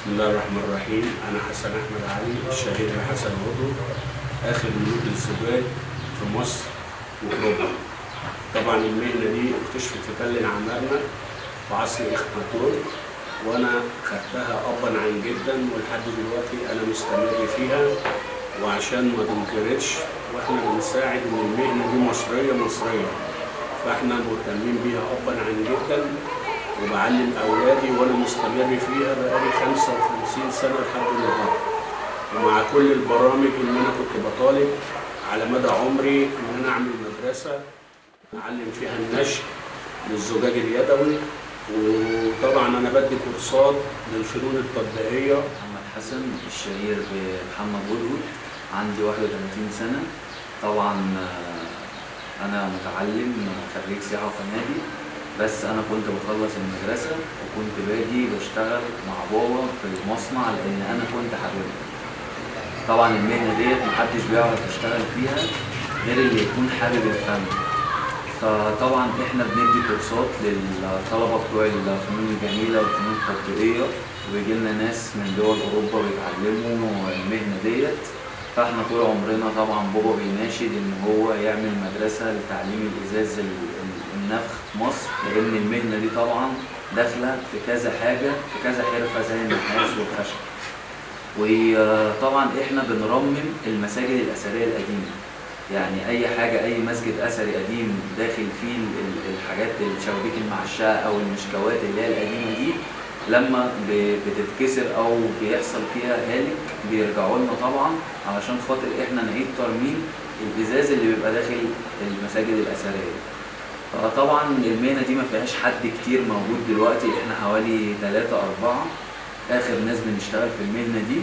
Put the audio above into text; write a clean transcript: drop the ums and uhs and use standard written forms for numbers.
بسم الله الرحمن الرحيم. أنا حسن أحمد علي، الشهير بحسن هدهد، آخر ملوك الزجاج في مصر وأوروبا. طبعا المهنة دي اكتشفت في تل العمارنة في عصر إخناتون، وأنا خدتها أبا عن جدا، ولحد دلوقتي أنا مستمر فيها، وعشان ما تنكرتش وإحنا بنساعد إن المهنة دي مصرية مصرية، فإحنا مهتمين بيها أبا عن جدا، وبعلم أولادي وأنا مستمر فيها بقالي 55 سنة لحد النهارده. ومع كل البرامج إن أنا كنت بطالب على مدى عمري إن أنا أعمل مدرسة أعلم فيها النشء للزجاج اليدوي، وطبعا أنا بدي كورسات للفنون التطبيقية. محمد حسن، الشهير بمحمد هدهد، عندي 31 سنة. طبعا أنا متعلم خريج سياحة وفنادق، بس أنا كنت بخلص المدرسة وكنت باجي بشتغل مع بابا في المصنع لأن أنا كنت حاببها. طبعا المهنة ديت محدش بيعرف يشتغل فيها غير اللي يكون حابب الفن. فطبعا احنا بندي كورسات للطلبة بتوع الفنون الجميلة والفنون التطبيقية، وبيجي لنا ناس من دول أوروبا بيتعلموا المهنة ديت. فاحنا طول عمرنا طبعا بابا بيناشد ان هو يعمل مدرسة لتعليم الإزاز النفخ في مصر، لأن المهنة دي طبعا داخلة في كذا حاجة، في كذا حرفة زي النحاس والخشب. وطبعا احنا بنرمم المساجد الأثرية القديمة، يعني أي حاجة، أي مسجد أثري قديم داخل فيه الحاجات الشبابيك المعشقة أو المشكوات اللي هي القديمة دي، لما بتتكسر أو بيحصل فيها هالك بيرجعوا لنا طبعا علشان خاطر احنا نعيد ترميم الإزاز اللي بيبقى داخل المساجد الأثرية. فطبعا المهنة دي ما فيهاش حد كتير موجود دلوقتي، احنا حوالي 3 4 آخر ناس بنشتغل في المهنة دي.